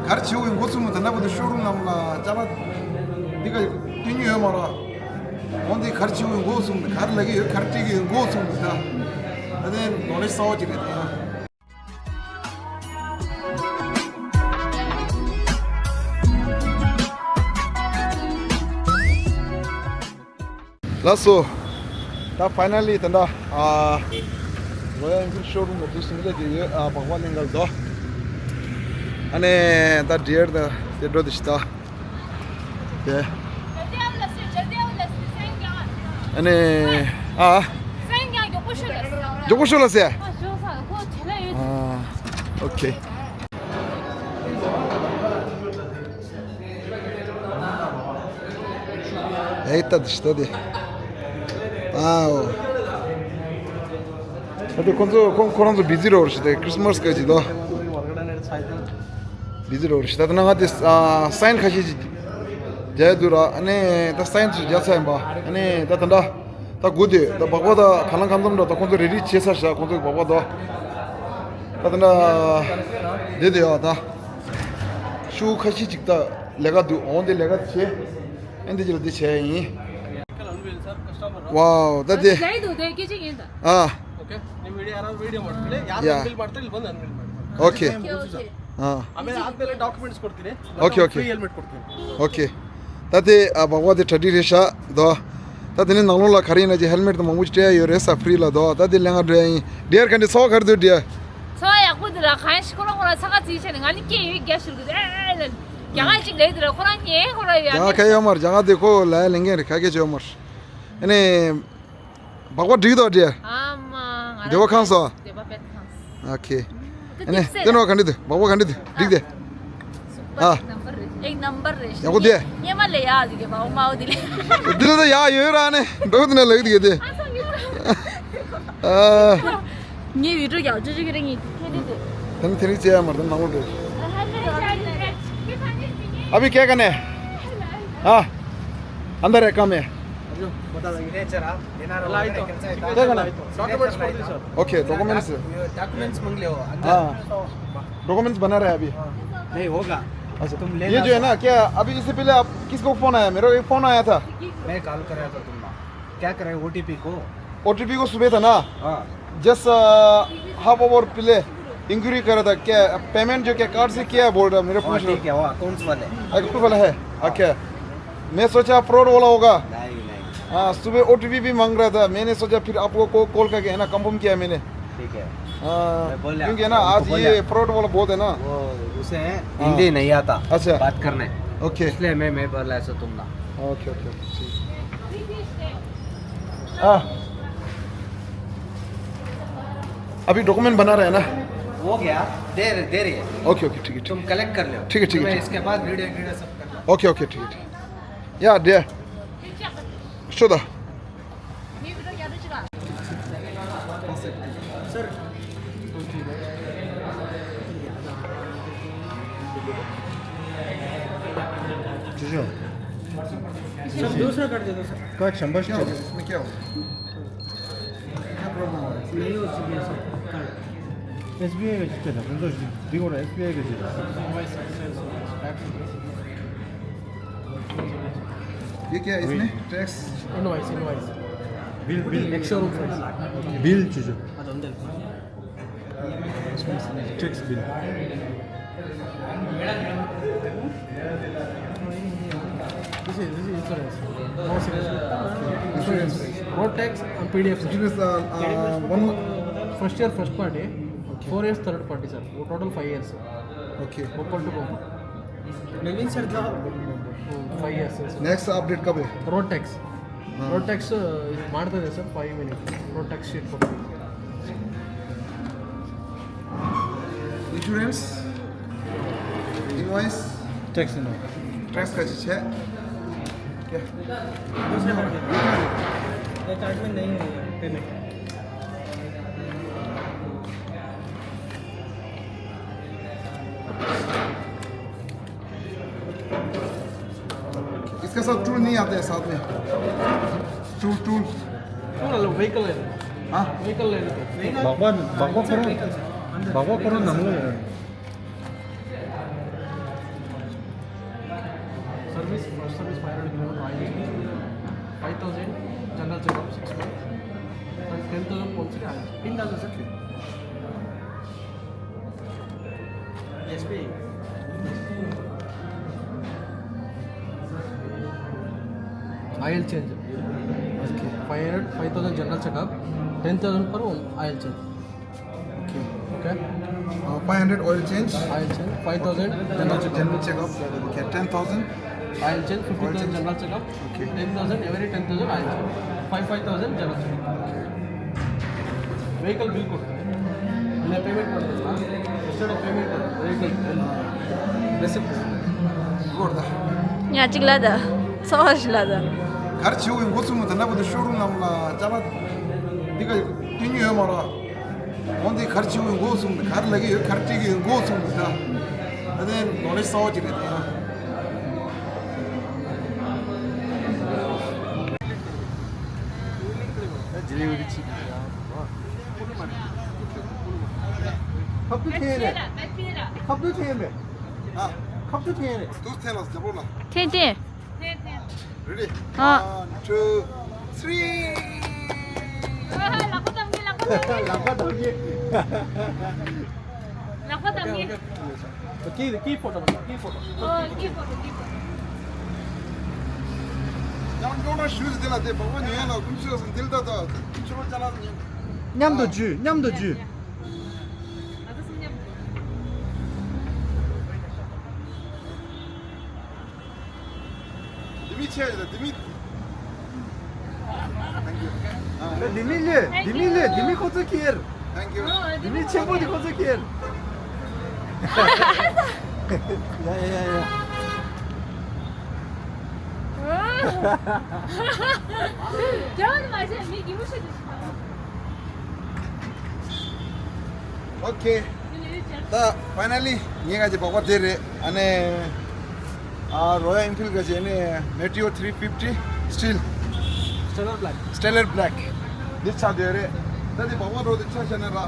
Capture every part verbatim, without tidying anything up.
ག་རེ་བྱེད་དགོས་འགོ་ཚུགས་མི་ད་ན་བུ་དུ་ཤོ་རུམ་ནང་ལ་ཅ་ལག་འདི་ག་སྟོན་རྒྱུ་ཡོད་མ་རེད། འོན་ཏེ་ག་རེ་བྱེད་དགོས་འགོ་ཚུགས་མི་ག་རེ་ལབ་ཀྱི་ཡོད་ག་རེ་སྤྲད་ཀྱི་ཡོད་འགོ་ཚུགས་མི་ད། ད་ནས་ནོ་ལེ་ཇི་གསར་པ་ཅིག་རེད་ད། ལགས་སོ། ད་ཕའི་ནལ་ལི་ད་ལྟ་ཨ་རོ་ཡལ་ཨེན་ཕིལ་ཤོ་རུམ་ལ་འདུག་སེ་སླེབས་ཀྱི་ཡོད། ཨ་སྦག་སྦག་ལེན་ག་ལ་འདུག་ཨ་ནི་ད་ཌི་ཡར་ད་དེ་འགྲོ་དེ་ཤི་ད་དེ། ཨ་ནི་ཨ་མགྱོགས་པོ་ཤོད་ལ་ཟེར། ཨ་ཨོ་ཁེ། ཨེ་ད་དེ་ཤི་ད་དེ། ཨའོ། ད་དེ་ཁོང་ཚོ་ཁོང་ཁོ་རང་ཚོ་བི་ཛི་རོ་རེད་ཤི་ད་ཁྲིས་མས་སྐད་ཅིག་དོ། བི་ཛི་རོ་རེད་ཤི་ད་ད་ན་ང་དེ་ཨ་སའིན་ཁ་ཤས་ཅིག་རྒྱག་འདུག་ར། ཨ་ནི་ད་སའིན་ཚོ་རྒྱག་ཚར་ཡིན་པ། ཨ་ནི་ད་ད་འདྲ་ད་སྒུག་དེ་ད་སྦག་སྦག་ད་ག་ལང་གང་འཛོམས་འདྲ་ད་ཁོང་ཚོ་རེ་ཌི་བྱས་ཚར་ཤག་ཁོང་ཚོ་སྦག་སྦག་དོ། ད་ད་འདྲ་དེ་དེ་ཡོད་ད། ཤུ་ཁ་ཤས་ཅིག་ད་ལས་ཀ་འདུག་འོང་དེ་ལས་ཀ་བྱེད། ཨེ་འདི་ཅི་ལ་འདི་བྱས་ཡིན། ཝའོ་ད་དེ། ཨ་ཨོ་ཁེ། ནི་ཝི་ཌི་ཡོ་ཡ་རང་ཝི་ཌི་ཡོ་མ་ཏི་ལེ་ཡ་ཡ་རང་ཝི་ལི་མ་ཏི་ལེ་བོ་ནན་ཝི་ལི་མ་ཏི་ལེ། ཨོ་ཁེ། ཨོ་ཁེ། ཨ་མེ་ཨ་ཏི་ལེ་ཌོ་ཀུ་མེན་ཊི་སི་ཀོར་ཏི་རེ། ཨོ་ཁེ་ཨོ་ཁེ། ཧེལ་མེ་ཊི་ཀོར་ཏི་རེ། ཨོ་ཁེ། ད་དེ་ཨ་སྦག་སྦག་དེ་གྲ་སྒྲིག་རེད་ཤག་དོ། ད་དེ་ནི་ནང་ལོགས་ལ་ག་རེ་ཡིན་ན་ཅི་ཧེལ་མེ་ཊི་དང་མང་པོ་ཅིག་སྤྲད་ཡ་ཡོད་རེད་ས་ཕི་རི་ལ་དོ། ད་དེ་ལེན་ག་འགྲོ་ཡ་ཡིན། ཌི་ཡར་ག་འདྲ་ཚོགས་ག་རེ་འདུག་ཌི་ཡར། ཚོགས་ཡག་པོ་འདུག་ར། གང་ཞིག་ཁོ་རང་ཁོ་རང་ས་ཁ་ཚིག་ཆ་ནས་ང་ནི་སྐད་ཡོད་རྒྱ་ཞུ་གི་འདུག་ཨེ་ཨེ་ལ། རྒྱ་གར་ཅིག་ལས་འདུག་ར་ཁོ་རང་ཉན་ཁོ་རང་ཡོད། རྒྱ་གར་ག་ཡོད་མ་རེད། རྒྱ་གར་དེ་ཁོ་ལ་ཡ་ལེན་མཁན་རེད་ག་གེ་ཅི་ཡོད་མ་རེད། ཨ་ནི། སྦག་སྦག་འགྲིག་དོ་འདྲ། ཨ་མ་ང་རང་སྡེ་བ་ཁང་སོ། སྡེ་བ་པད་ཁང་སོ། ཨོ་ཁེ། ཨ་ནི་སྟེ་ནོ་ག་འདྲ་འདུག་སྦག་སྦག་ག་འདྲ་འདུག་འགྲིག་དེ། ཨ། ཨེག་ནམ་བར་རེད། ཡག་པོ་དེ། ཉེ་མ་ལས་ཡག་ཟིག་གི་མའོ་མའོ་དེ་ལས། འདི་ལ་ད་ཡག་ཡོད་ར་ནི་འགྲོ་དེ་ན་ལག་དེ་གི་དེ། ཨ། ངའི་བི་ཌི་ཡོ་ཡག་ཅོ་ཅོ་གི་རེད་ངའི་ཁྱེད་དེ་དེ། དེ་ནི་དེ་རིང་བྱས་ཡ་མ་རེད་ནང་ལོགས་འགྲོ། अभी क्या करना है? हाँ? अंदर है काम है। सिग्नेचर आप देना रहो। लाइट हो। क्या करना है? डॉक्यूमेंट्स कर दीजिए सर। Okay, documents. डॉक्यूमेंट्स मांग ले हो अंदर। हाँ। डॉक्यूमेंट्स बना रहे हैं अभी। नहीं होगा। अच्छा, तुम ये लेना जो है ना, क्या अभी इससे पहले आप किसको फोन आया? मेरा एक फोन आया था। मैं कॉल कर रहा था तुम। क्या कर रहे हो ओटीपी को? ओटीपी को सुबह था ना। हाँ। जस्ट हाफ आवर पहले इंक्वायरी कर रहा था, क्या पेमेंट जो क्या कार्ड से किया है बोल रहा, मेरे हाँ, पूछ रहा। ठीक है, वो अकाउंट्स वाले। अकाउंट वाला है। हाँ। ओके। मैं सोचा फ्रॉड वाला होगा। नहीं, नहीं। हाँ, सुबह ओटीपी भी मांग रहा था, मैंने सोचा फिर आपको को-, कॉल करके है ना, कंफर्म किया मैंने। ठीक है। हाँ, मैं बोल रहा, क्योंकि है ना, उनको आज बोल ये रहा। फ्रॉड वाला बहुत है ना। वो उसे हाँ। हिंदी नहीं आता। अच्छा। बात करने। ओके। इसलिए मैं, मैं बोल रहा ऐसा तुम ना। ओके, ओके, ओके, ठीक। हाँ। अभी डॉक्यूमेंट बना रहे हैं ना? हो गया, दे रहे, दे रही है। ओके, ओके, ठीक है, ठीक। तुम कलेक्ट कर लो। ठीक है, ठीक है, तुम्हें ठीक। इसके बाद वीडियो, वीडियो सब करना। ओके, ओके, ठीक है, ठीक। या, दे। शोधा। सर। सर, दूसरा कार्ड दे दो, सर। कार्ड संभाषण क्या हो? इसमें क्या हो? क्या प्रॉब्लम आ रही है? नहीं हो चुकी है, सर, कार्ड। एसबीआई का जितना था, संतोष जी, दिखो ना, एसबीआई का जितना। ये क्या है इसमें? Tax? Invoice, invoice. Bill, bill. Ex showroom price. Bill चीजों। Tax bill. This is, this is insurance. No signature. Insurance. Road tax and PDF. Insurance, uh, uh, one month. First year first party, four years third party, sir. वो total five years. Okay. Bumper to bumper. नवीन सर था। Five years, sir. Next update कब है? Road tax. हाँ। Road tax, अ, ಮಾಡ್ತದೆ sir, five minute. Road tax sheet ಕೊಡ್ತೀನಿ. Insurance, invoice, tax invoice. Tax का चीज है क्या? दूसरे कार्ड के। ये कार्ड में नहीं हुई है पेमेंट। इसका साथ टूल नहीं आता है साथ में। Tool, tool. टूल वाला व्हीकल है। हाँ। व्हीकल है। बाबा, बाबा करो। बाबा करो ना हम लोग। First service five hundred kilometer oil change, five thousand general checkup six months, and ten thousand compulsory oil change. Ten thousand sir. Yes, please. Oil change. Okay. Five hundred, five thousand general checkup, ten thousand per oil change. Okay. Okay. Uh, five hundred oil change. Oil change. Five thousand general checkup. General checkup. Okay. Ten thousand. Oil change. Fifty thousand general checkup. Okay. Ten thousand every ten thousand oil change. Five five thousand general checkup. Okay. Vehicle bill code. Payment. Yesterday payment. Vehicle. Receipt. ཡ་གཅིག་ལ་ད། ཚོ་བ་ཞིག་ལ་ད། གར་བྱེད་འོས་འགོ་ཚུགས་མི་ད་ན་བུ་དུ་ཤོ་རུམ་ནང་ལ་ཅ་ལག་འདི་ག་སྟོན་ཉོས་ཡོད་མ་རེད། འོན་ཏེ་གར་བྱེད་འོས་འགོ་ཚུགས་མི་གར་ལ་གི་ཡོད་གར་སྤྲད་གི་ཡོད་འགོ་ཚུགས་མི་ད། ད་ནས་ནོ་ལེ་ཇི་གསར་པ་ཅིག་རེད་དེ་ཡང་། ད་ཇི་ལི་ཝ་རི་ཅིག་ཡང་། ཁབ་ཏུ་འཐེན་རེད། ཁབ་ཏུ་འཐེན་རེད། ཨ། ཁབ་ཏུ་འཐེན་རེད། ཏུ་འཐེན་ལ་རྒྱབ་པོ་ལ། འཐེན་འཐེན། Ready? ཨ། One, two, three. ལག་པ་བརྡབ་ངེས། ལག་པ་བརྡབ་ངེས། ལག་པ་བརྡབ་ངེས། ལག་པ་བརྡབ་ངེས། ཀི་ཀི་ཕོ་ཊོ། ཀི་ཕོ་ཊོ། ཨོ་ཀི་ཕོ་ཊོ། ཀི་ཕོ་ཊོ། ཡང་ཀྱོ་ན་ཤུ་ཟི་དེ་ལ་དེ་བག་པ་ཉོ་ཡ་ལ་ཀུན་ཆོས་སུ་འདིལ་ད་ད་ཀུན་ཆོས་ཅ་ལག་ཉོ། མཉམ་དུ་འཇུས། མཉམ་དུ་འཇུས། ང་ཚོ་སུ་མཉམ་དུ། དེ་མི་ཆེ་ཡོད་དེ་མི། Thank you. ཨ། དེ་མི་ལོས། དེ་མི་ལོས། དེ་མི་ཁོ་ཚོ་ཁྱེར། Thank you. དེ་མི་ཆེན་པོ་དེ་ཁོ་ཚོ་ཁྱེར། ཡ་ཡ་ཡ་ཡ། ཇོན་མ་བྱས་མི་གི་མི་ཤེས་དེ་ཤི། Okay. ད་finally ངའི་ག་ཅི་བག་པ་དེ་རེད། ཨ་ནི་ཨ་Royal Enfield ག་ཅི་ཨ་ནི་Meteor three fifty Steel. Stellar Black. Stellar Black. འདི་ཆགས་བསྡད་རེད། ད་འདི་བག་པ་འགྲོ་དེ་ཆ་བཞག་ན་ར་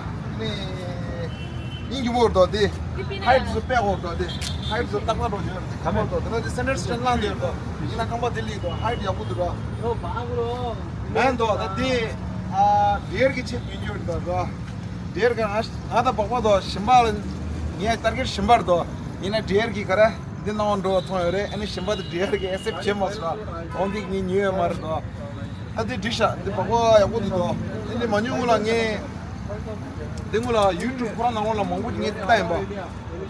ནི་སྙིང་རྗེ་མོ་འགྲོ་དེ། Height ཟོ་དཔེ་འོ་འགྲོ་དེ། Height ཟོ་ཏག་ཏག་འགྲོ་ཡོད་རེད། ཁ་མོ་འགྲོ་དེ་ན་དེ་center stand ལངས་དེ་ཡོད་དོ། ཡིན་ན་རྐང་པ་དེ་ལི་དོ། Height ཡག་པོ་འདུག་ར། མེན་དོ་ད་དེ་ཨ་ཌི་ཨར་གི་ཆེད་དུ་ཡིན་རྒྱུ་རེད་ད་ར། ཌི་ཨར་ག་ང་ང་ད་བག་པ་དོ་ཞིམ་པ་ལ་ངས་ཏར་གེར་ཞིམ་པར་དོ། ཡིན་ན་ཌི་ཨར་གི་ག་ར་འདི་ནང་འགྲོ་ཐོང་ཡོད་རེད། ཨ་ནི་ཞིམ་པ་དེ་ཌི་ཨར་གི་ཨེ་སེབ་བྱེད་མ་སོང་ར། འོང་འདི་ངས་ཉོས་ཡོད་མ་རེད་དོ། ད་དེ་འགྲིག་ཤག་འདི་བག་པ་ཡག་པོ་འདུག་དོ། ཨ་ནི་མ་ཉོ་སྔོན་ལ་ངས་འདི་སྔོན་ལ་ཡུ་ཊུབ་ཁོ་རང་ནང་ལོགས་ལ་མང་པོ་ངས་བལྟས་ཡིན་པ།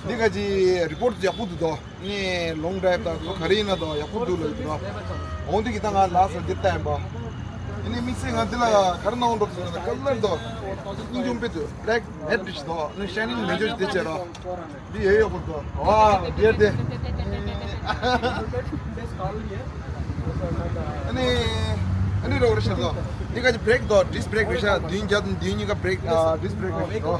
འདི་ག་ཅི་རི་པོར་ཊི་ཡག་པོ་འདུག་དོ། ནི་long drive དང་ཁོ་ག་རེ་ཡིན་ན་དང་ཡག་པོ་འདུག་ལབ་ཀྱི་འདུག་འོང་དུས་ཀྱི་ད་ང་ལ་སོགས་འདི་ལྟ་ཡིན་པ། ཨ་ནི་དམིགས་བསལ་ང་འདི་ལ་ག་རེ་གནང་འགྲོ་ཟེར་ན་ཀ་ལར་དང་སྙིང་རྗེ་དཔེ་འདུག black matte རེད་དོ། ནི་shining མེ་ཇོ་འདི་བྱས་ར། འདི་ཡོད་ཡོད་པོ་འདུག་ཨ་འདི་ཡོད་དེ། ཨ་ནི་ཨ་ནི་རོ་རེ་ཤ་དོ། འདི་ག་ཅི་brake དོ། disc brake རེད་ཤག་མདུན་རྒྱབ་མདུན་གཉིས་ཀ་brake ཨ་disc brake རེད་དོ།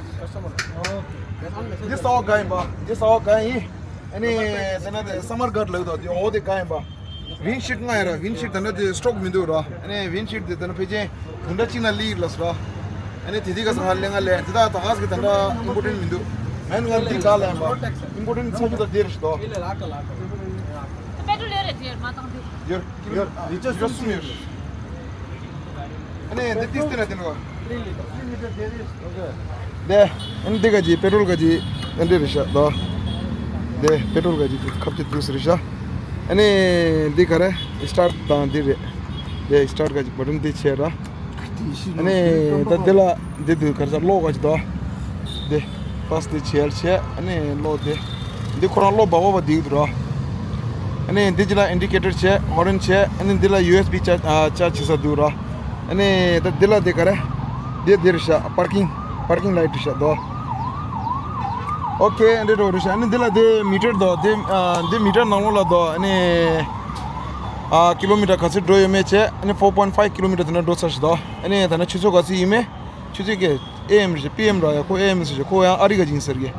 འདི་ས་འོག་ག་ཡིན་པ། འདི་ས་འོག་ག་ཡིན། ཨ་ནི་དེ་ན་དེ་summer guard ལབ་དོ། དེ་འོ་དེ་ག་ཡིན་པ། windshield ལྔ་ཡོད་ར། windshield དེ་ན་དེ་stock མི་འདུག་ར། ཨ་ནི་windshield དེ་དེ་ན་ཕལ་ཆེར་དུང་ཕྲ་གཅིག་ན་ལི་ལ་སོ་ར། ཨ་ནི་དེ་དེ་ག་ས་ང་ལེ་ང་ལེ་དེ་ད་ད་ག་ས་གི་དེ་འདྲ་important མི་འདུག་མེན་ང་འདི་ག་ལ་ཡིན་པ། important ཚ་རྒྱུ་ད་དེ་རེད་ཤི་དོ། པེ་ཊོལ་ཡོད་རེད་དེ་མ་བཏང་དེ། ཡོད། ཡོད། ལི་ཅར་གསུམ་ཡོད། ཨ་ནི་འདི་ཏིག་ཏིག་ན་དེ་ནོ། དེ་ཨ་ནི་འདི་ག་ཅི་པེ་ཊོལ་ག་ཅི་ཨ་འདི་རེད་ཤག་དོ། དེ་པེ་ཊོལ་ག་ཅི་ཁབ་ཅིག་དུས་རེད་ཤག་ཨ་ནི་འདི་ག་རེ་སི་ཊར་ཊི་དང་འདི་རེད། དེ་སི་ཊར་ཊི་ག་ཅི་བ་ཊན་འདི་ཆེ་ར། ཨ་ནི་ད་འདི་ལ་འདི་དུས་ག་རེ་ལོག་ག་ཅི་དོ། དེ་ཕར་སི་ཊི་ཆེ་ཡར་ཆེ། ཨ་ནི་ལོག་དེ། འདི་ཁོ་རང་གློག་འབར་བ་འདི་འདུག་ར། ཨ་ནི་འདི་ཅི་ལ་ཨིན་ཌི་ཀེ་ཊར་བྱས། ཧོ་རན་བྱས། ཨ་ནི་འདི་ལ་ཡུ་ཨེས་བི་ཅར་ཨ་ཅར་བྱེད་ས་འདུག་ར། ཨ་ནི་ད་འདི་ལ་དེ་ག་རེ། འདི་འདི་རེད་ཤག་པར་ཀིང་པར་ཀིང་ལའིཊ་རེད་ཤག་དོ། ཨོ་ཁེ། འདི་འགྲོ་རེད་ཤག་ཨ་ནི་འདི་ལ་དེ་མི་ཊར་དོ། དེ་ཨ་འདི་མི་ཊར་ནང་ལོགས་ལ་དོ། ཨ་ནི་ཨ་ཀི་ལོ་མི་ཊར་ག་ཚོད་འགྲོ་ཡོད་མེད་བྱས། ཨ་ནི་four point five ཀི་ལོ་མི་ཊར་དེ་འདྲ་འགྲོ་ཚར་ཤག་དོ། ཨ་ནི་ད་ནི་ཆུ་ཚོད་ག་ཚོད་ཡིན་མེད། ཆུ་ཚོད་ཀྱི་ཨེ་ཨེམ་རེད། པི་ཨེམ་ར་ཡ། ཁོ་ཨེ་ཨེམ་ཟེར་ཞིག་ཁོ་ཡང་ཨ་རི་ག་ཅིག་ཡིན་ཟེར་གི།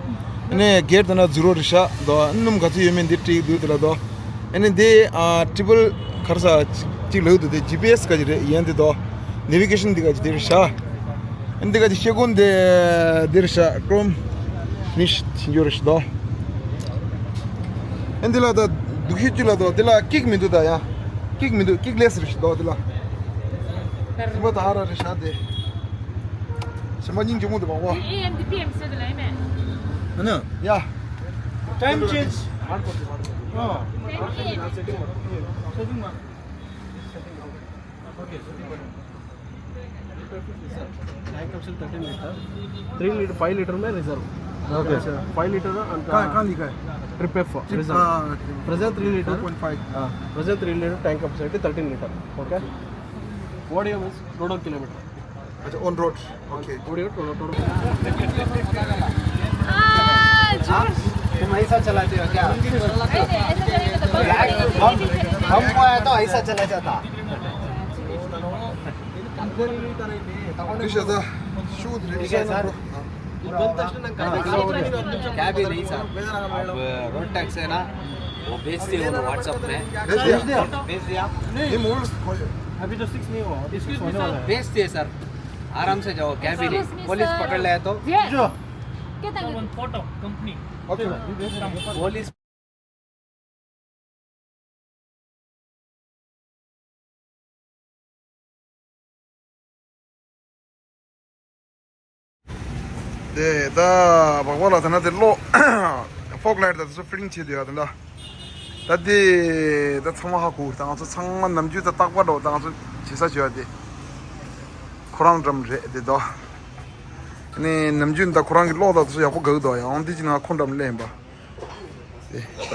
ཨ་ནི་གེར་དེ་ན་ཛི་རོ་རེད་ཤག་དོ། ཨ་ནི་སྣུམ་ག་ཚོད་ཡོད་མེད་འདི་བྲིས་འདུག་དེ་ལ་དོ། ཨ་ནི་འདི་ཨ་ཊི་རི་པལ་ག་རེ་ཟ་ཅིག་ལབ་འདུག་དེ་ཇི་པི་ཨེས་ག་ཅིག་རེད་ཡན་དེ་དོ། ནེ་བི་གེ་ཤན་འདི་ག་ཅིག་དེ་རེད་ཤག་ཨ་ནི་འདི་ག་ཅིག་ཤེལ་སྒོ་འདི་འདི་རེད་ཤག་ཀྲོམ་ཕི་ནིཤ་བྱེད་རྒྱུ་རེད་ཤག་དོ། ཨ་ནི་འདི་ལ་ད་ འདུག་ཤུལ་ཅི་ལ་དོ་དེ་ལ་ཀིག་མི་འདུག་ད་ཡ། ཀིག་མི་འདུག་ཀིག་ལེས་རེ་ཞིག་དོ་དེ་ལ། སེམས་པ་ད་ཨ་ར་རེ་ཤ་དེ། སེམས་པ་སྙིང་རྗེ་མོ་འདུག་བ་གོ། A M D P M ཟེར་དེ་ལ་ཡིན་མེད། ཨ་ནི། ཡ། Time change. Oh. Time change. Setting. Setting. Okay. Tank capacity thirteen liter. Three liter, five liter में reserve. Okay. Five liter अंत. कहाँ, कहाँ लिखा है? Trip F, reserve. हाँ, Trip. Present three liter. Four point five. हाँ, present three liter tank capacity thirteen liter. Okay. What do you mean? Total kilometer. अच्छा, on road. Okay. What do you total, total? तुम ऐसा चलाते हो क्या? हम, हमको आया तो ऐसा चला जाता। अंदर ही नहीं था, नहीं। ऋषभ दा, shoot ready. ठीक है सर। क्या भी नहीं सर, अब रोड टैक्स है ना, वो भेजते हैं उन्होंने WhatsApp में। भेज दिया। भेज दिया। ये मूल अभी तो सिक्स नहीं हुआ, अभी सिक्स होने वाला है। भेजते हैं सर, आराम से जाओ, क्या भी नहीं। पुलिस पकड़ ले तो। Photo company. Okay. Police དེ་ད་བག་བ་ལ་ད་ན་དེ་གློག་ཕོག་ལའིཊ་ད་དེ་ཚོ་ཕི་ཊིང་བྱེད་དུས་ཡ་དེ་འདྲ། ད་དེ་ད་ཚང་མ་ཧ་གོ་ད་ང་ཚོ་ཚང་མ་ནམ་རྒྱུན་ད་རྟག་པར་འགྲོ་ད་ང་ཚོ་བྱེད་ས་བྱེད་ཡ་དེ་ཁོ་རང་འགྲམ་རེད་དེ་ད། ནི་ནམ་རྒྱུན་ད་ཁོ་རང་གི་གློག་ད་དེ་ཚོ་ཡག་པོ་དགའ་གི་འདུག་ཡང་འདི་ཅི་ན་ཁོ་འགྲམ་སླེབས་ཡིན་པ། དེ་ད།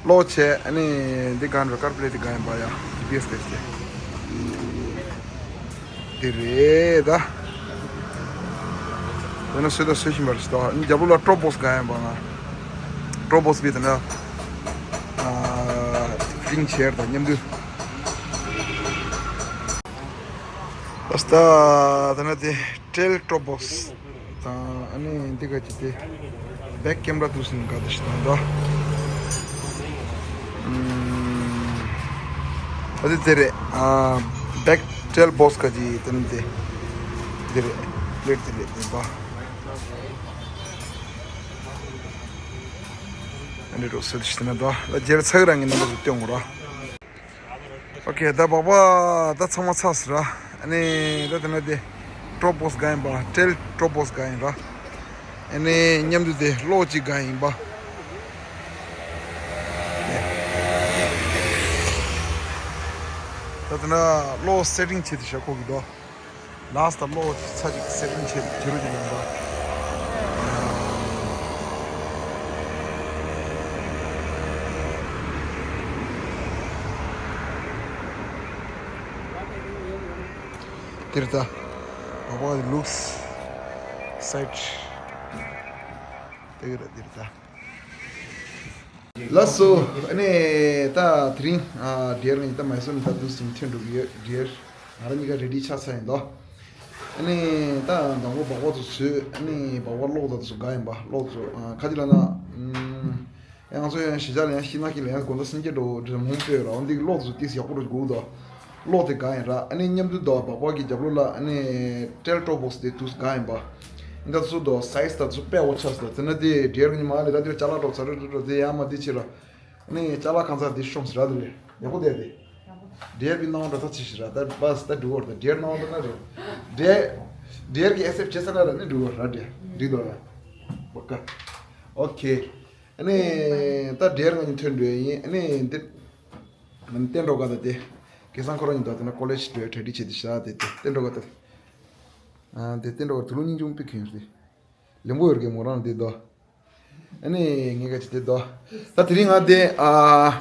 གློག་ཆེ་ཨ་ནི་འདི་གང་རེད་ཀར་པི་ལེ་འདི་གང་ཡིན་པ་ཡ་ཇི་པི་ཨེ་སི་དེ་སྟེ། དེ་རེད་ད། དེ་ན་སོད་ད་སོད་བཞིན་པ་རེད་ད་ཨ་ནི་རྒྱབ་ལོགས་ལ་ཀྲོབ་བོག་སི་གང་ཡིན་པ་ང་། ཀྲོབ་བོག་སི་བི་དེ་ན། ཕི་ཊིང་བྱས་ད་མཉམ་དུ། ད་ད་ན་དེ་ཊེལ་ཀྲོབ་བོག་སི། དང་ཨ་ནི་འདི་ག་ཅི་དེ་བེག་ཀེམ་ར་དུ་སིན་ག་དུ་ཞིག་དང་དོ། ཨ་དེ་དེ་རེད། བེག་ཊེལ་བོག་སི་ག་ཅི་དེ་ནི་དེ་དེ་རེད། པླེཊ་དེ་རེད་དེ་དོ། ཨ་ནི་རོ་སི་དུ་ཞིག་དེ་ན་དོ་ལ་རྗེར་ཚག་རང་གི་རྣམ་པ་དུ་སྟོན་དགོས་ར། ཨོ་ཁེ་ད་བག་པ་ད་ཚང་མ་ཚར་སོང་ར། ཨ་ནི་ད་དེ་ན་དེ་ཀྲོབ་བོག་སི་ག་ཡིན་པ་ཊེལ་ཀྲོབ་བོག་སི་ག་ཡིན་ར། ཨ་ནི་མཉམ་དུ་དེ་གློག་གཅིག་ག་ཡིན་པ། ད་དེ་ན་གློག་སེ་ཊིང་བྱེད་དུ་བཞག་གོ་གི་འདུག་ལཱས་ད་གློག་ཚ་ཅིག་སེ་ཊིང་བྱེད་བྱེད་རོགས་ཀྱི་ལམ་པ། དེར་ད་བ་བ་ལུགས་སའིཊ་དེ་གི་ར་དེར་ད། ལགས་སོ། ཨ་ནི་ད་དེ་རིང་ཨ་ཌི་ཡར་ངས་ད་མའི་སོན་ད་དུ་སིང་ཐེན་འགྲོ་གི་ཡོད་ཌི་ཡར། ང་རང་གཉིས་ཀ་རེ་ཌི་ཆགས་ཚར་ཡིན་དོ། ཨ་ནི་ད་དང་པོ་སྦག་སྦག་ཚོ་བཟོས། ཨ་ནི་སྦག་སྦག་གློག་དང་དུ་ག་ཡིན་པ་གློག་ཚོ་ཨ་ཁ་ཅིག་ལ་ན་ཨ་ང་ཚོ་ཡང་གཞིས་ཆགས་ལ་ཡང་ཤིང་ནགས་ཀྱི་ལ་ཡང་དགོན་བདག་སེང་གེ་འགྲོ་འདྲ་མུང་སྤོས་ར་འོ་འདི་གི་གློག་ཚོ་ཏིས་ཡག་པོ་རུ་དགོས་དོ། གློག་དེ་ག་ཡིན་ར། ཨ་ནི་མཉམ་དུ་དོ་སྦག་སྦག་གི་རྒྱབ་ལོགས་ལ་ཨ་ནི་ཊེལ་ཀྲོབ་བོག་སི་དེ་དུས་ག་ཡིན་པ། ཨིན་ད་ཚོ་དོ་སའིཛ་ད་ཚོ་དཔེ་འོ་ཆགས་སོ། དེ་ན་དེ་ཌི་ཡར་གི་ཉི་མ་ལས་ད་དེ་ཅ་ལག་འགྲོ་ཚར་རེད་འགྲོ་དེ་ཡང་མ་དེ་ཕྱིར་ར། ནི་ཅ་ལག་གང་ཚ་དེ་ཤོང་སི་ར་དེ་རེད་ཡག་པོ་དེ་དེ། ཌི་ཡར་གི་སྣང་བ་འདྲ་ཚ་ཆི་ཞིག་ར་ད་བས་ད་འགྲུལ་བར་ད་ཌི་ཡར་སྣང་བ་འདྲ་ན་རེད། ཌི་ཡར་ཌི་ཡར་གི་ཨེ་སེབ་བྱེད་ས་ན་ར་ནི་འགྲུལ་བར་ར་ཌི་ཡར་འགྲིག་དོ་ཡ། བོ་ཀ་ཨོ་ཁེ། ནི་ད་ཌི་ཡར་ང་གཉིས་ཐོན་འགྲོ་ཡིན་ནི་འདི། མིན་བསྟན་འགྲོ་ག་ད་དེ། སྐལ་བཟང་ཁོ་རང་གཉིས་ད་དེ་ན་ཀོ་ལེཇ་འགྲོ་གྲ་སྒྲིག་བྱེད་དེ་ཤ་དེ་དེ་བསྟན་འགྲོ་ག་ད། ཨ་དེ་བསྟན་འགྲོ་ག་དུ་ལུ་སྙིང་ཆུང་པི་ཁེན་རེད། ལེམ་བུ་ཡོར་གི་མོ་རང་དེ་དོ། ཨ་ནི་ངས་ག་ཅི་དེ་དོ། ད་དེ་རིང་ང་དེ་ཨ།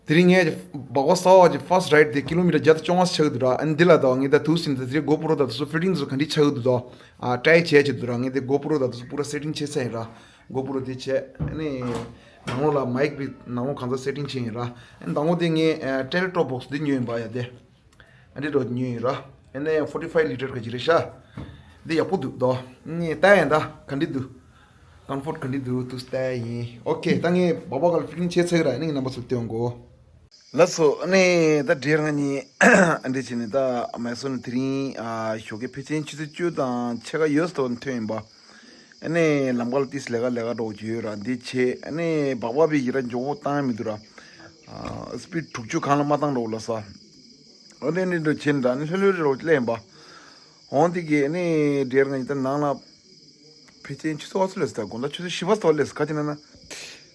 དེ་རིང་ངས་སྦག་སྦག་ས་འོག་གི་ཕར་སི་རའིཌ་དེ་ཀི་ལོ་མི་ཊར་བརྒྱ་དང་བཅོ་ལྔ་ཆགས་འདུག་ར། ཨ་ནི་འདི་ལ་དོ་ངས་ད་དུས་ཟིན་ད་དེ་རིང་གོ་པོ་རོ་ད་དུ་སུ་ཕི་ཊིང་དུ་ག་འདྲི་ཆགས་འདུག་དོ། ཨ་ཊའི་བྱས་བྱས་འདུག་ར། ངས་དེ་གོ་པོ་རོ་ད་དུ་སུ་པུ་ར་སེ་ཊིང་བྱས་ཚར་ཡིན་ར། གོ་པོ་རོ་དེ་བྱས་ཨ་ནི་ནང་ལོགས་ལ་མའིག་དེ་ནང་ལོགས་གང་ཚ་སེ་ཊིང་བྱས་ཡིན་ར། ཨ་ནི་དང་པོ་དེ་ངས་ཨ་ཊེལ་ཀྲོབ་བོག་སི་དེ་ཉོས་ཡིན་པ་ཡ་དེ། ཨ་འདི་འགྲོ་ཉོས་ཡིན་ར། ཨ་ནི་ཕོར་ཊི་ཕའིབ་ལི་ཊར་ག་ཅི་རེད་ཤག་འདི་ཡག་པོ་འདུག་དོ། ངས་ལྟ་ཡིན་ད་ག་འདྲི་འདུག་ཀོན་ཕོརཊ་ག་འདྲི་འདུག་དུ་ལྟ་ཡིན། ཨོ་ཁེ་ད་ངས་སྦག་སྦག་ག་ལ་ཕི་ཊིང་བྱས་ཚར་ར། ཨ་ནི་ངས་རྣམ་པ་ཚོར་སྟོན་གོ། ལགས་སོ། ཨ་ནི་ད་ཌི་ཡར་ང་གཉིས་ཨ་འདི་བྱས་ནས་ད་མའི་སོན་དེ་རིང་ཨ་ཞོགས་ཀའི་ཕལ་ཆེར་ཆུ་ཚོད་བཅུ་དང་ཕྱེད་ཀ་ཡོལ་སྟོན་ཐོན་ཡིན་པ། ཨ་ནི་ལམ་ཁ་ལ་ཏིས་ལས་ཀ་ལས་ཀ་འགྲོ་གི་ཡོད་ར། འདི་བྱས་ཨ་ནི་སྦག་སྦག་པའི་ཡི་ར་མགྱོགས་པོ་བཏང་ཡ་མི་འདུག་ར། ཨ་སི་པིཌ་དྲུག་ཅུ་གང་ལ་མ་བཏང་འགྲོ་ལ་ས། ཨ་ནི་འདི་འདྲ་བྱས་འདྲ་ནི་ལྷོད་ལྷོད་རོགས་ལས་ཡིན་པ། འོང་དེ་གི་ཨ་ནི་འདྲེར་ང་ཡི་ད་ནང་ལ་ཕལ་ཆེར་ཆུ་ཚོད་ག་ཚོད་ལས་ད་དགོང་དག་ཆུ་ཚོད་བཞི་པ་ཙམ་ལས་ག་ཅི་ན་ན།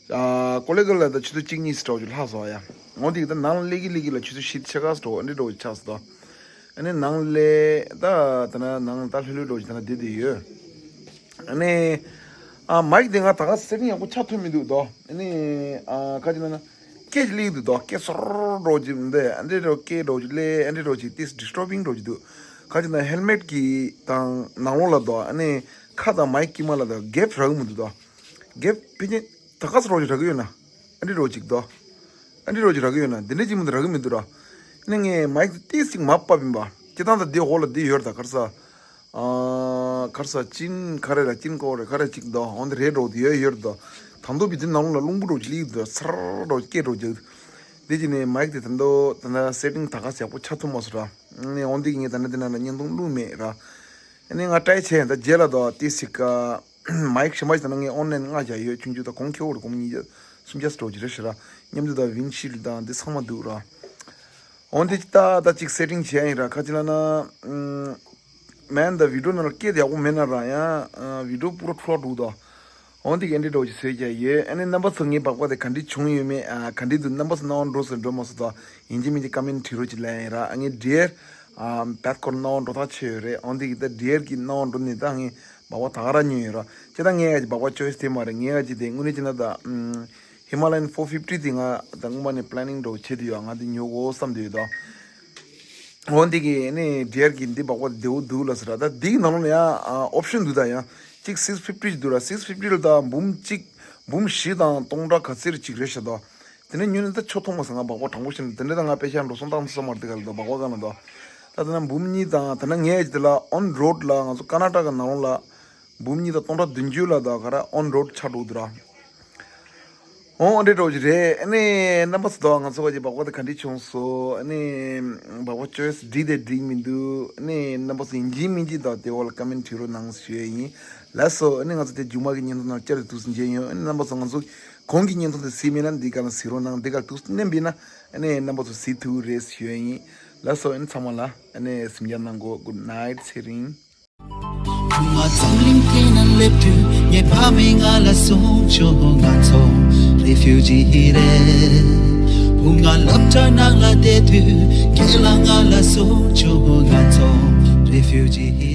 ཨ་ཀོ་ལེ་གལ་ལ་ད་ཆུ་ཚོད་གཅིག་གཉིས་ཙམ་ཅིག་ལྷག་སོང་ཡ། འོང་དེ་གི་ད་ནང་ལ་སླེབས་ཀི་སླེབས་ཀི་ལ་ཆུ་ཚོད་བཞི་ཕྱེད་ཀ་ཙམ་འདྲ་འདི་འདྲ་ཆགས་སོང་ད། ཨ་ནི་ནང་ལས་ད་ད་ན་ནང་ད་ལྷོད་ལྷོད་འགྲོ་ཅིག་ད་ན་བསྡད་བསྡད་ཡོད། ཨ་ནི་ཨ་མའིག་དེ་ང་ད་ག་སེ་ཊིང་ཡག་པོ་ཆགས་ཐུབ་མི་འདུག་དོ། ཨ་ནི་ཨ་ག་ཅི་ན་ན་སྐད་ཅིག་སླེབས་འདུག་དོ། སྐད་སོར་འགྲོ་ཅིག་འདི་ཨ་འདི་འགྲོ་སྐད་འགྲོ་ཅིག་སླེབས་ཨ་འདི་འགྲོ་ཅིག་ཏིས་ཌི་སི་ཊར་བིང་འགྲོ་ཅིག་འདུག་ག་ཅི་ན་ཧེལ་མེཊ་གི་དང་ནང་ལོགས་ལ་དོ། ཨ་ནི་ཁ་དང་མའིག་དཀྱིལ་མ་ལ་དོ་གེབ་རག་གི་མི་འདུག་དོ། གེབ་ཕལ་ཆེར་ད་ག་སེ་རོགས་ཅིག་རག་གི་ཡོད་ན། ཨ་འདི་རོགས་ཅིག་དོ། ཨ་འདི་རོགས་ཅིག་རག་གི་ཡོད་ན། འདི་འདྲ་ཅིག་མི་འདུག་རག་གི་མི་འདུག་ར། ནི་ངས་མའིག་དེ་ཏིས་ཅིག་མ་ཕབ་ཡིན་པ། སྤྱིར་བཏང་ད་འདི་འོག་ལ་འདི་ཡོད་ར། ད་ག་རེ་ཟ། ཨ་ག་རེ་ཟ་ཅིན་ག་རེ་ར་ཅིན་ཀོ་རེ་ག་རེ་ཅིག་དོ། འོན་ཏེ་རེད་འགྲོ་དེ་ཡོད་ཡོད་ར་དོ། ད་མདོ་བི་དེ་ནང་ལོགས་ལ་རླུང་བུ་འགྲོ་ཅིག་སླེབས་འདུག་ཚར་འགྲོ་སྐད་འགྲོ་ཅིག་དེ་ཅི་ནས་མའིག་དེ་ད་མདོ་ད་ད་སེ་ཊིང་ད་ག་སེ་ཡག་པོ་ཆགས་ཐུབ་མ་སོང་ར། ནི་འོན་ཏེ་ངས་ད་ནི་དེ་ནང་ལ་བརྙན་ཐུང་བླུགས་མེད་ར། ནི་ང་ཊའི་བྱས་ད་རྗེས་ལ་དོ་ཏིས་ཅིག་ག་མའིག་གཞན་པ་ཞིག་དང་ངས་ཨོན་ལན་ལྔ་བརྒྱ་ཡོད་ཆུང་ཆུང་དང་གོང་ཁེ་འོར་གོང་ཉིས་བརྒྱ་སུམ་བརྒྱ་སྤྲོ་གི་རེད་ཤི་ར། མཉམ་དུ་དང་ཝིན་ཤིལ་དང་འདི་ཚང་མ་འདུག་ར། འོན་ཏེ་ཅི་ད་ད་ཅིག་སེ་ཊིང་བྱས་ཡིན་ར། ཁ་ཅི་ལ་ན་མན་ད་བི་ཌིའོ་ནང་ལ་སྐད་ཡག་པོ་མེད་ན་ར་ཡང་བི་ཌིའོ་པུ་ར་འཕྲོ་འགྲོ་དོ། འོན་ཏེ་ག་འདྲི་འགྲོ་ཅིག་བཟོས་ཀྱ་ཡོད། ཨ་ནི་རྣམ་པ་ཚོ་ངའི་སྦག་སྦག་དེ་ག་འདྲི་བྱུང་ཡོད་མེད་ཨ་ག་འདྲི་འདུག་རྣམ་པ་ཚོ་སྣང་བ་འགྲོ་སོང་འགྲོ་མ་སོང་དང་ཡིན་གཅིག་མིན་གཅིག་ཀ་མེན་བྲིས་རོགས་ཅིག་ལན་ཡིན་ར། ཨ་ངས་འདྲེར་ཨ་བད་ཁོར་སྣང་བ་འགྲོ་ཐག་ཆོད་ཡོད་རེད། འོན་ཏེ་གི་ད་འདྲེར་གི་སྣང་བ་འགྲོ་ནི་ད་ངས་སྦག་སྦག་ད་ག་ར་ཉོས་ཡོད་ར། ཅི་ད་ངས་ཡ་ཅིག་སྦག་སྦག་ཅོའི་སི་དེ་མ་རེད། ངས་ཡ་ཅིག་དེ་དངོས་གནས་ཅི་ན་ད་ཧི་མ་ལ་ཡན་ཕོར་ཕིབ་ཊི་དེ་ང་ད་སྔོན་མ་ནས་པི་ལེ་ནིང་འགྲོ་བྱེད་དུ་ཡོད། ང་དེ་ཉོ་དགོས་བསམ་དུ་ཡོད་དོ། འོན་ཏེ་གི་ནི་འདྲེར་གི་འདི་སྦག་སྦག་བདེ་བོ་འདུག་ལ་ཟེར་ར། ད་འདི་གི་ནང་ལོགས་ལ་ཡང་ཨ་ཨོབ་ཤན་འདུག་ད་ཡང་གཅིག་སིགས་ཕིབ་ཊི་འདུག་ར། སིགས་ཕིབ་ཊི་ལ་ད་འབུམ་གཅིག་འབུམ་བཞི་དང་སྟོང་ཕྲག་ག་ཚོད་རེ་གཅིག་རེད་ཤག་དོ། དེ་ནས་ཉོས་ནས་ད་ཆོ་ཐོང་མ་སོང་། ང་སྦག་སྦག་དྲང་པོ་བཤད་ན་དེ་འདྲ་ད་ང་པེ་ཤ་འགྲོ་སོང་བཏང་སོང་མ་རེད། དེ་ག་ལ་དོ་སྦག་སྦག་ག་ན་དོ། ད་ད་ན་འབུམ་གཉིས་དང་ད་ན་ངས་དེ་ལ་ཨོན་རོཌ་ལ་ང་ཚོ་ཀར་ནཱ་ཊ་ཀ་ནང་ལོགས་ལ་འབུམ་གཉིས་དང་སྟོང་ཕྲག་བདུན་ཅུ་ལ་ད་ག་ར་ཨོན་རོཌ་ཆགས་འགྲོ་འདུག་ར། འོ་འདྲེ་འགྲོ་གི་རེད། ཨ་ནི་རྣམ་པ་ཚོ་དང་ང་ཚོ་བ་ཅི་སྦག་སྦག་དེ་ག་འདྲི་བྱུང་སོང་། ཨ་ནི་སྦག་སྦག་ཅོའི་སི་འགྲིག་དེ་འགྲིག་མི་འདུག་ཨ་ནི་རྣམ་པ་ཚོ་ཡིན་གཅིག་མིན་གཅིག་དང་དེ་འོག་ལ་ཀ་མེན་བྲིས་རོགས་གནང་ཞུ་ཡ་ཡིན། ལགས་སོ། ཨ་ནི་ང་ཚོ་དེ་མཇུག་མ་གི་བརྙན་ཐུང་ནང་བསྐྱར་དུ་ཐུགས་སུ་མཇལ་ཡོང་། ཨ་ནི་རྣམ་པ་ཚོ་ང་ཚོ་གོང་གི་བརྙན་ཐུང་དེ་གཟིགས་མེད་ན་འདི་ག་ལ་གཟིགས་རོགས་གནང་། འདི་ག་ཐུགས་སུ་མཉན་པ་ཡིན་ན་ཨ་ནི་རྣམ་པ་ཚོ་གཟིགས་ཐུབ་རེད་ཞུ་ཡ་ཡིན། ལགས་སོ། ཨ་ནི་ཚང་མ་ལ་ཨ་ནི་གཟིམ་འཇག་གནང་གོ། Good night ཚེ་རིང་། བུ་ང་འཛམ་གླིང་སྟེང་ན་སླེབས་དུས་ངའི་ཕ་མས་ང་ལ་གསུངས་བྱུང་། ང་ཚོ་རེ་ཕིའུ་ཇི་རེད། བུ་ང་སློབ་གྲྭ་ནང་ལ་བསྡད་དུས་རྒན་ལགས་ང་ལ་གསུངས་བྱུང་། ང་ཚོ་རེ་ཕིའུ་ཇི་